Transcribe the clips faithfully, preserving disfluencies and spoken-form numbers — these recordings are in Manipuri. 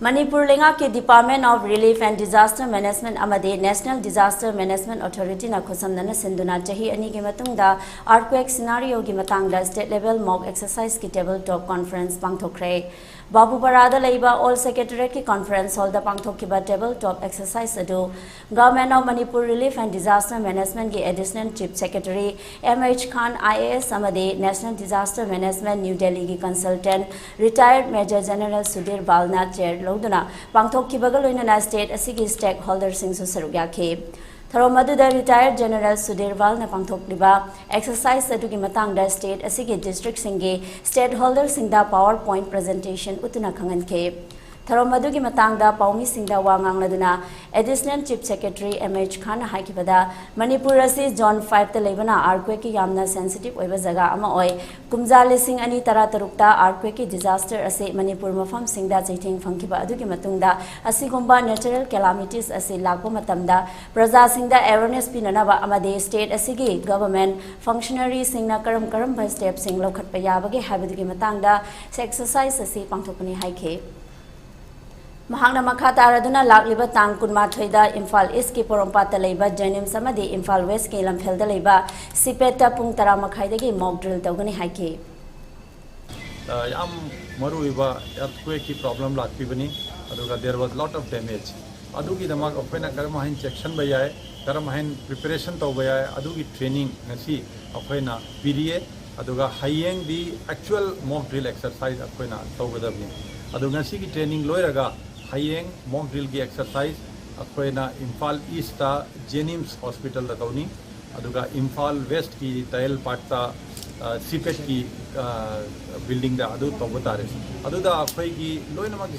ꯃꯅꯤꯄꯨꯔ ꯂꯩꯉꯥꯛꯀꯤ Department of Relief and Disaster Management ꯑꯃꯗꯤ National Disaster Management Authority ꯅ ꯈꯨꯠꯁꯝꯅꯅ ꯁꯤꯟꯗꯨꯅ ꯆꯍꯤ ꯑꯅꯤꯒꯤ ꯃꯇꯨꯡꯗ earthquake scenario ꯒꯤ ꯃꯇꯥꯡꯗ state level mock exercise ꯀꯤ table top conference ꯄꯥꯡꯊꯣꯛꯈ꯭ꯔꯦ꯫ ꯕꯥꯕꯨꯄꯥꯔꯥꯗ ꯂꯩꯕ Old Secretariat ꯀꯤ conference hall ꯗ ꯄꯥꯡꯊꯣꯛꯈꯤꯕ table top exercise ꯑꯗꯨ Government of Manipur Relief and Disaster Management ꯒꯤ Additional Chief Secretary M H Khan I A S ꯑꯃꯗꯤ National Disaster Management New Delhi ꯒꯤ consultant retired Major General Sudhir Bal ꯅ chair ꯂꯧꯗꯨꯅ ꯄꯥꯡꯊꯣꯛꯈꯤꯕꯒ ꯂꯣꯏꯅꯅ state ꯑꯁꯤꯒꯤ stakeholder ꯁꯤꯡꯁꯨ ꯁꯔꯨꯛ ꯌꯥꯈꯤ꯫ ꯊꯧꯔꯝ ꯑꯗꯨꯗ retired General Sudhir Bal ꯅ ꯄꯥꯡꯊꯣꯛꯂꯤꯕ exercise ꯑꯗꯨꯒꯤ ꯃꯇꯥꯡꯗ state ꯑꯁꯤꯒꯤ district ꯁꯤꯡꯒꯤ stakeholder ꯁꯤꯡꯗ PowerPoint presentation ꯎꯠꯇꯨꯅ ꯈꯪꯍꯟꯈꯤ꯫ ꯊꯧꯔꯝ ꯑꯗꯨꯒꯤ ꯃꯇꯥꯡꯗ ꯄꯥꯎꯃꯤꯁꯤꯡꯗ ꯋꯥ ꯉꯥꯡꯂꯗꯨꯅ Additional Chief Secretary M H Khan ꯅ ꯍꯥꯏꯈꯤꯕꯗ, ꯃꯅꯤꯄꯨꯔ ꯑꯁꯤ Zone five ꯇ ꯂꯩꯕꯅ earthquake ꯀꯤ ꯌꯥꯝꯅ sensitive ꯑꯣꯏꯕ ꯖꯒꯥ ꯑꯃ ꯑꯣꯏ꯫ ꯀꯨꯝꯖꯥ ꯂꯤꯁꯤꯡ ꯑꯅꯤ ꯇꯔꯥ ꯇꯔꯨꯛꯇ earthquake ꯀꯤ disaster ꯑꯁꯤ ꯃꯅꯤꯄꯨꯔ ꯃꯐꯝꯁꯤꯡꯗ ꯆꯩꯊꯦꯡ ꯐꯪꯈꯤꯕ ꯑꯗꯨꯒꯤ ꯃꯇꯨꯡꯗ ꯑꯁꯤꯒꯨꯝꯕ natural calamities ꯑꯁꯤ ꯂꯥꯛꯄ ꯃꯇꯝꯗ ꯄ꯭ꯔꯖꯥꯁꯤꯡꯗ awareness ꯄꯤꯅꯅꯕ ꯑꯃꯗꯤ state ꯑꯁꯤꯒꯤ government functionary ꯁꯤꯡꯅ ꯀꯔꯝ ꯀꯔꯝꯕ step ꯁꯤꯡ ꯂꯧꯈꯠꯄ ꯌꯥꯕꯒꯦ ꯍꯥꯏꯕꯗꯨꯒꯤ ꯃꯇꯥꯡꯗ exercise ꯑꯁꯤ ꯄꯥꯡꯊꯣꯛꯄꯅꯤ ꯍꯥꯏꯈꯤ꯫ ꯃꯍꯥꯛꯅ ꯃꯈꯥ ꯇꯥꯔꯗꯨꯅ ꯂꯥꯛꯂꯤꯕ ꯇꯥꯡ ꯀꯨꯟꯃꯥꯊꯣꯏꯗ ꯏꯝꯐꯥꯜ East ꯀꯤ ꯄꯣꯔꯣꯝꯄꯥꯠꯇ ꯂꯩꯕ JNIMS ꯑꯃꯗꯤ ꯏꯝꯐꯥꯜ West ꯀꯤ ꯂꯝꯐꯦꯜꯗ ꯂꯩꯕ CPET ꯇ ꯄꯨꯡ ꯇꯔꯥ ꯃꯈꯥꯏꯗꯒꯤ mock drill ꯇꯧꯒꯅꯤ ꯍꯥꯏꯈꯤ꯫ ꯑ, ꯌꯥꯝ ꯃꯔꯨꯑꯣꯏꯕ earthquake ꯀꯤ problem ꯂꯥꯛꯈꯤꯕꯅꯤ꯫ ꯑꯗꯨꯒ there was lot of damage꯫ ꯑꯗꯨꯒꯤꯗꯃꯛ ꯑꯩꯈꯣꯏꯅ ꯀꯔꯝ ꯍꯥꯏꯅ ꯆꯦꯛꯁꯤꯟꯕ ꯌꯥꯏ, ꯀꯔꯝ ꯍꯥꯏꯅ preparation ꯇꯧꯕ ꯌꯥꯏ, ꯑꯗꯨꯒꯤ training ꯉꯁꯤ ꯑꯩꯈꯣꯏꯅ ꯄꯤꯔꯤꯌꯦ꯫ ꯑꯗꯨꯒ ꯍꯌꯦꯡꯗꯤ actual mock drill exercise ꯑꯩꯈꯣꯏꯅ ꯇꯧꯒꯗꯕꯅꯤ꯫ ꯑꯗꯨ ꯉꯁꯤꯒꯤ training ꯂꯣꯏꯔꯒ ꯍꯌꯦꯡ mock drill ꯒꯤ exercise ꯑꯩꯈꯣꯏꯅ ꯏꯝꯐꯥꯜ East ꯇ JNIMS hospital ꯗ ꯇꯧꯅꯤ꯫ ꯑꯗꯨꯒ ꯏꯝꯐꯥꯜ West ꯀꯤ ꯇꯥꯌꯦꯜ ꯄꯥꯠꯇ, ꯑ, CPET ꯀꯤ, ꯑ, building ꯗ ꯑꯗꯨ ꯇꯧꯕ ꯇꯥꯔꯦ꯫ ꯑꯗꯨꯗ ꯑꯩꯈꯣꯏꯒꯤ ꯂꯣꯏꯅꯃꯛ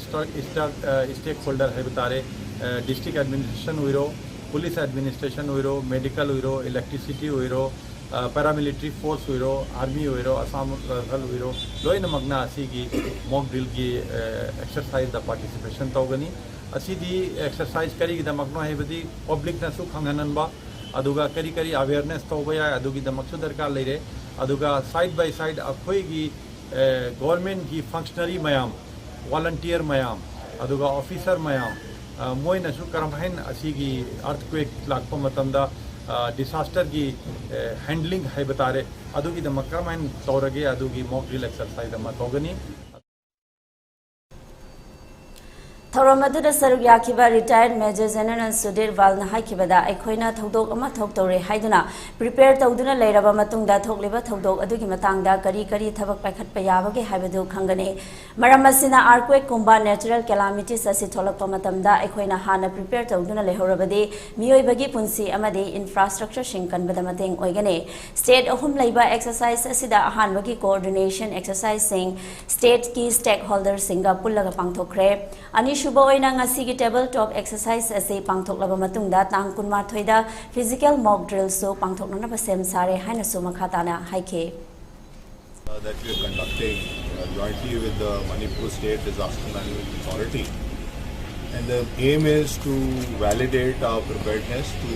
stakeholder ꯍꯥꯏꯕ ꯇꯥꯔꯦ, ꯑ, district administration ꯑꯣꯏꯔꯣ, police administration ꯑꯣꯏꯔꯣ, medical ꯑꯣꯏꯔꯣ, electricity ꯑꯣꯏꯔꯣ, ꯑ, paramilitary force ꯑꯣꯏꯔꯣ, army ꯑꯣꯏꯔꯣ, Assam Rifle ꯑꯣꯏꯔꯣ, ꯂꯣꯏꯅꯃꯛꯅ ꯑꯁꯤꯒꯤ mock drill ꯒꯤ, ꯑ, exercise ꯗ participation ꯇꯧꯒꯅꯤ꯫ ꯑꯁꯤꯗꯤ exercise ꯀꯔꯤꯒꯤꯗꯃꯛꯅꯣ ꯍꯥꯏꯕꯗꯤ public ꯅꯁꯨ ꯈꯪꯍꯟꯍꯟꯕ, ꯑꯗꯨꯒ ꯀꯔꯤ ꯀꯔꯤ awareness ꯇꯧꯕ ꯌꯥꯏ ꯑꯗꯨꯒꯤꯗꯃꯛꯁꯨ ꯗꯔꯀꯥꯔ ꯂꯩꯔꯦ꯫ ꯑꯗꯨꯒ side by side ꯑꯩꯈꯣꯏꯒꯤ, ꯑ, government ꯀꯤ functionary ꯃꯌꯥꯝ, volunteer ꯃꯌꯥꯝ, ꯑꯗꯨꯒ ꯑꯣꯐꯤꯁꯔ ꯃꯌꯥꯝ, ꯑ, ꯃꯣꯏꯅꯁꯨ ꯀꯔꯝꯍꯥꯏꯅ ꯑꯁꯤꯒꯤ ꯑꯥꯔꯊꯀ꯭ꯋꯦꯛ ꯂꯥꯛꯄ ꯃꯇꯝꯗ, ꯑ, ꯗꯤꯁꯥꯁꯇꯔꯒꯤ, ꯑ, ꯍꯦꯟꯗꯂꯤꯡ ꯍꯥꯏꯕ ꯇꯥꯔꯦ, ꯑꯗꯨꯒꯤꯗꯃꯛ ꯀꯔꯝꯍꯥꯏꯅ ꯇꯧꯔꯒꯦ, ꯑꯗꯨꯒꯤ ꯃꯣꯛ ꯗ꯭ꯔꯤꯜ ꯑꯦꯛꯁꯔꯁꯥꯏꯖ ꯑꯃ ꯇꯧꯒꯅꯤ꯫ ꯊꯧꯔꯝ ꯑꯗꯨꯗ ꯁꯔꯨꯛ ꯌꯥꯈꯤꯕ ꯔꯤꯇꯥꯌꯔꯗ ꯃꯦꯖꯔ ꯖꯦꯅꯔꯦꯜ ꯁꯨꯙꯤꯔ ꯕꯥꯜꯅ ꯍꯥꯏꯈꯤꯕꯗ, ꯑꯩꯈꯣꯏꯅ ꯊꯧꯗꯣꯛ ꯑꯃ ꯊꯣꯛꯇꯧꯔꯦ ꯍꯥꯏꯗꯨꯅ ꯄ꯭ꯔꯤꯄꯦꯌꯔ ꯇꯧꯗꯨꯅ ꯂꯩꯔꯕ ꯃꯇꯨꯡꯗ, ꯊꯣꯛꯂꯤꯕ ꯊꯧꯗꯣꯛ ꯑꯗꯨꯒꯤ ꯃꯇꯥꯡꯗ ꯀꯔꯤ ꯀꯔꯤ ꯊꯕꯛ ꯄꯥꯏꯈꯠꯄ ꯌꯥꯕꯒꯦ ꯍꯥꯏꯕꯗꯨ ꯈꯪꯒꯅꯤ꯫ ꯃꯔꯝ ꯑꯁꯤꯅ, ꯑꯥꯔꯊꯀ꯭ꯋꯦꯛꯀꯨꯝꯕ ꯅꯦꯆꯔꯦꯜ ꯀꯦꯂꯥꯃꯤꯇꯤꯁ ꯑꯁꯤ ꯊꯣꯛꯂꯛꯄ ꯃꯇꯝꯗ ꯑꯩꯈꯣꯏꯅ ꯍꯥꯟꯅ ꯄ꯭ꯔꯤꯄꯦꯌꯔ ꯇꯧꯗꯨꯅ ꯂꯩꯍꯧꯔꯕꯗꯤ, ꯃꯤꯑꯣꯏꯕꯒꯤ ꯄꯨꯟꯁꯤ ꯑꯃꯗꯤ ꯏꯟꯐ꯭ꯔꯥꯁ꯭ꯇ꯭ꯔꯛꯆꯔꯁꯤꯡ ꯀꯟꯕꯗ ꯃꯇꯦꯡ ꯑꯣꯏꯒꯅꯤ꯫ ꯁ꯭ꯇꯦꯠ ꯑꯍꯨꯝ ꯂꯩꯕ ꯑꯦꯛꯁꯔꯁꯥꯏꯖ ꯑꯁꯤꯗ ꯑꯍꯥꯟꯕꯒꯤ ꯀꯣꯑꯣꯔꯗꯤꯅꯦꯁꯟ ꯑꯦꯛꯁꯔꯁꯥꯏꯖꯁꯤꯡ ꯁ꯭ꯇꯦꯠꯀꯤ ꯁ꯭ꯇꯦꯛ ꯍꯣꯜꯗꯔꯁꯤꯡꯒ ꯄꯨꯜꯂꯒ ꯄꯥꯡꯊꯣꯛꯈ꯭ꯔꯦ꯫ ꯑꯅꯤꯁꯨꯕ ꯑꯣꯏꯅ ꯉꯁꯤꯒꯤ ꯇꯦꯕꯜ ꯇꯣꯞ ꯑꯦꯛꯁꯔꯁꯥꯏꯖ ꯑꯁꯤ ꯄꯥꯡꯊꯣꯛꯂꯕ ꯃꯇꯨꯡꯗ, ꯇꯥꯡ ꯀꯨꯟꯃꯥꯊꯣꯏꯗ ꯐꯤꯖꯤꯀꯦꯜ ꯃꯣꯛ ꯗ꯭ꯔꯤꯜꯁꯨ ꯄꯥꯡꯊꯣꯛꯅꯅꯕ ꯁꯦꯝ ꯁꯥꯔꯦ ꯍꯥꯏꯅꯁꯨ ꯃꯈꯥ ꯇꯥꯅ ꯍꯥꯏꯈꯤ꯫ Uh, that we are conducting uh, jointly with the Manipur State Disaster Management Authority. And the aim is to validate our preparedness to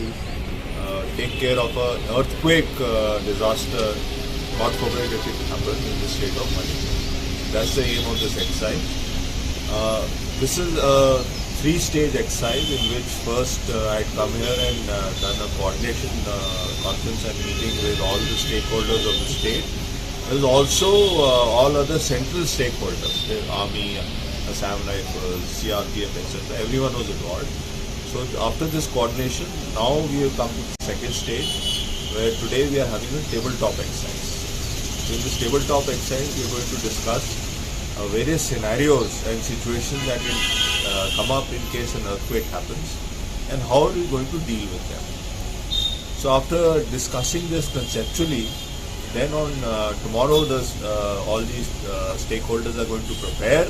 uh, take care of a earthquake uh, disaster, God forbid if it happens in the state of Manipur. That's the aim of this exercise. Uh, this is a three-stage exercise in which first uh, I had come here and uh, done a coordination uh, conference and meeting with all the stakeholders of the state. There's also uh, all other central stakeholders, the army, Assam Rifles, C R P F, et cetera. Everyone was involved. So after this coordination, now we have come to the second stage, where today we are having a tabletop exercise. So in this tabletop exercise, we are going to discuss uh, various scenarios and situations that will uh, come up in case an earthquake happens, and how are we going to deal with them. So after discussing this conceptually, then on uh, tomorrow, the, uh, all these uh, stakeholders are going to prepare,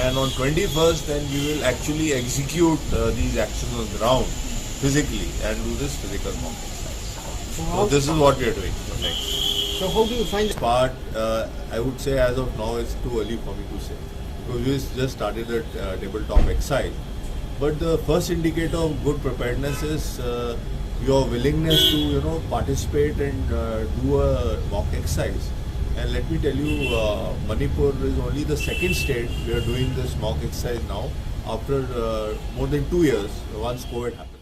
and on twenty-first, then we will actually execute uh, these actions on ground physically and do this physical mock exercise. So this is what we are doing for next. So how do you find the Part, uh, I would say as of now, it's too early for me to say because we just started the uh, tabletop exercise. But the first indicator of good preparedness is uh, your willingness to, you know, participate and uh, do a mock exercise. And let me tell you, uh, Manipur is only the second state we are doing this mock exercise now after uh, more than two years once COVID happened.